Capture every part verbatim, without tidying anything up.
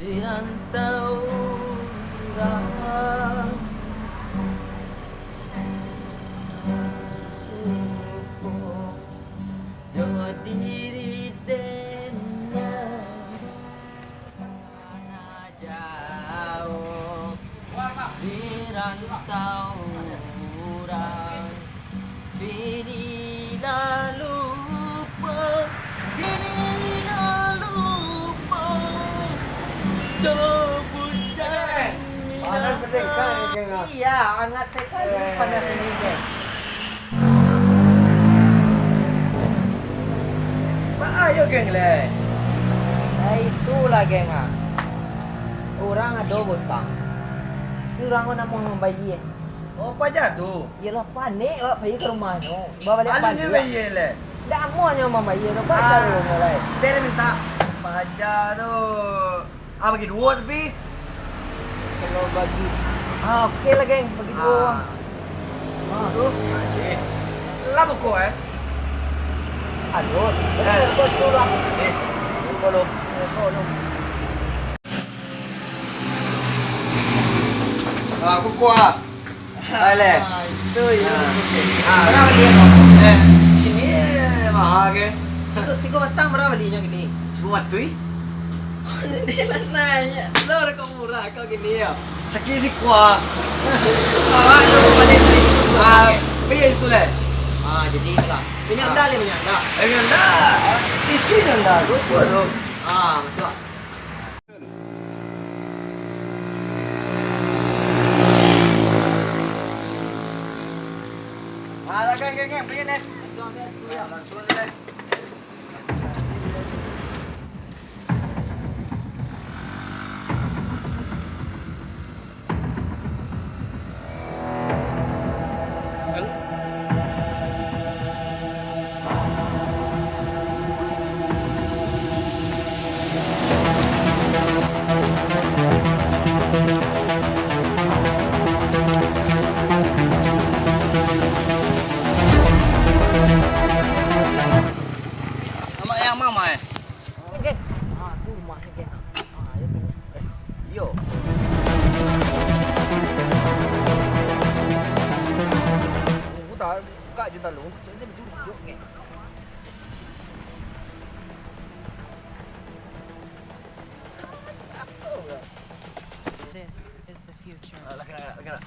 Di rantau urang, lupo jo diri den nyo. Kana jauah di rantau urang. Kini lah lupo, kini lah lupo. Cobo cari. Panas pedih kan, geng, ah? Iya, hangat sekali panas ini, geng. Baa yo, geng, lai? Nah, itulah, geng, ah. Urang ado bautang. Tapi urang ko ndak mau mambayia. Oh, paja tu? Iyolah, panek awak pai ka rumahnyo. Babaliak. Alun nyo baliak. Bayia lai? Ndak amuah nyo mambayia tu, paja. Ah, tu nyo lai. Bere mintak. Paja tu. Ah, bagi duo tapi. Kalau bagi, ah, oke lah, geng, bagi duo. Ah. Ah. Tu. Lah buko, eh? Aduh. Eh. Buko sepuluh lah. Eh, buko lu. Eh, buko lu. Salah kukuah. Alah. Ah, itu, itu. Ah. Ah. Bara bali ko? Eh, kini maha ke? Tigo, tigo batang bara balinyo kini? Sapuluah ratuih. Onde lah naiak. Lor ko murah ko kini yo. Sakik sikuah. Awak tu bali dari situ. Ah, bali situ lah. Ah, jadi lah. Minyak dah, minyak dah. Eh, minyak dah. Isi minyak dah. Lupa tu. Ah, masuk. Ah, lah, geng, geng, geng, pergi deh. Langsung saja. Amak yang mama, eh? Oke. Ah, tu rumahnya, Gen. Ah, ya tu. Eh, iyo. Aku tak buka je talu, cek saya berduduk, Gen. Apa? This is the future. Ah, lah kena, lah kena.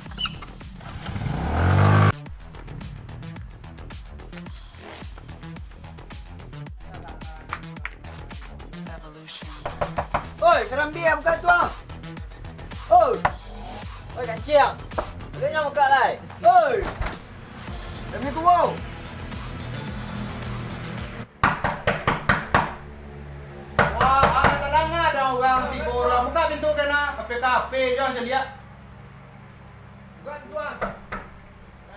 Revolution. Oi, karambia, buka tu ah. Oi. Oi, kancing. Dia nyawa buka lai. Oi. Demi tu, wow. Wah, ah, tadanga ado urang tigo urang. Buka pintu kena, kape-kape jo caliak. Buka pintu, ah.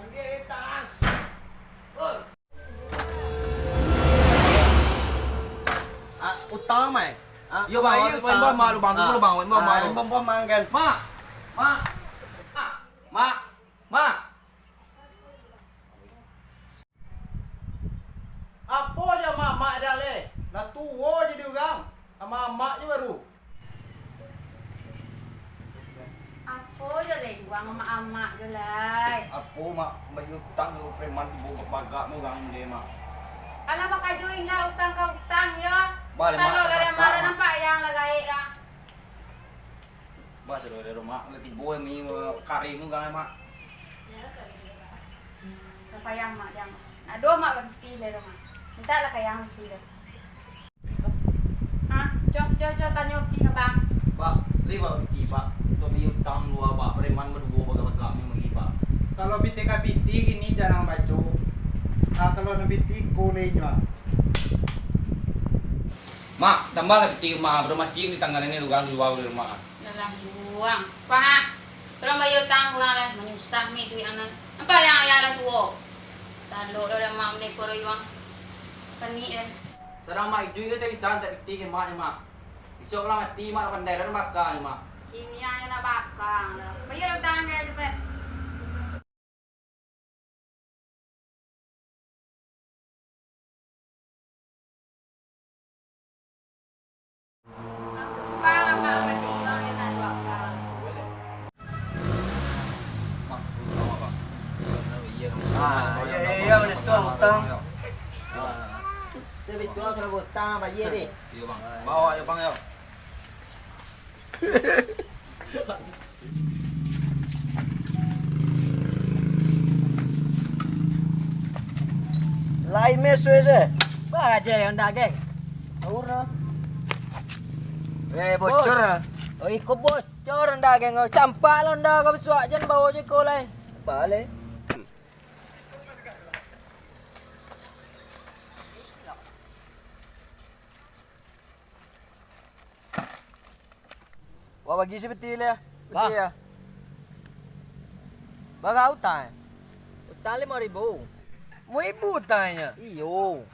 Ambiak letak, ah. Oi. Ah, utang, Mai. Ah, iyo, Bang, utang. Lubang, lubang, lubang, lubang, Bang. Mak, Mak, Mak, Mak. Apo jo amak-amak dah leh? Lah tuo jadi urang. Amak-amak jo baru. Apo jo leh, urang amak-amak jo lai. Apo, Mak, bayia utang jo preman tibo bagak mo urang leh, Mak. Alah, makajo indak utang ka utang yo. Baliak, Mak, talo lah, sasak, Mak. Nampak yang lah gaek dah. Bah, sudah ada rumah, udah tibo mi, eh, kari nu kan, Mak. Ka payah, Mak, jang. Aduh, Mak, bapitih lah, Mak. Mintak lah ka yang bapitih lah. Hah? Cok, cok, cok, tanyo bapitih ka Bang. Pak, li Pak bapitih, Pak. Untuk bayia utang lua, Pak. Preman baduo bagak-bagak ni bagi, Pak. Kalau pitih ka pitih, kini jarang baco. Ah, kalau nan pitih, ko le inyo, ah. Mak, tambahlah pitih, Mak. Baru mati ni tangan ni, urang di lua rumah. Yalah, buang. Kuah, ha? Tolong bayia utang urang lah. Manyusah mi duit ang nan. Nampak yang ayah lah tuo. Talok lah dah mak mendeko lah yuang. Panik dah. Sadang mak iduik ke tak bisa, tak pitih ke mak ni, Mak. Isok lah mati, Mak, lah pandai lah nak bakar ni, Mak. Kini ayah nak bakar lah. Bayia lah utang ang cepet. Utang. Tu bisuak kalau utang, bayia deh. Iyo, Bang. Bawa yo, Bang, yo. Lai mesue se. Bah, aja yang daging. Aur no. Eh, bocor ah. Oh, iko bocor ndak, geng. Campak lo ndak, kau bisuak jan bawa je kau lai. Balik. Wak bagi si peti le. Bah. Peti ya. Bara utang? Utang limo ribu. Limo ribu utangnyo? Iyo.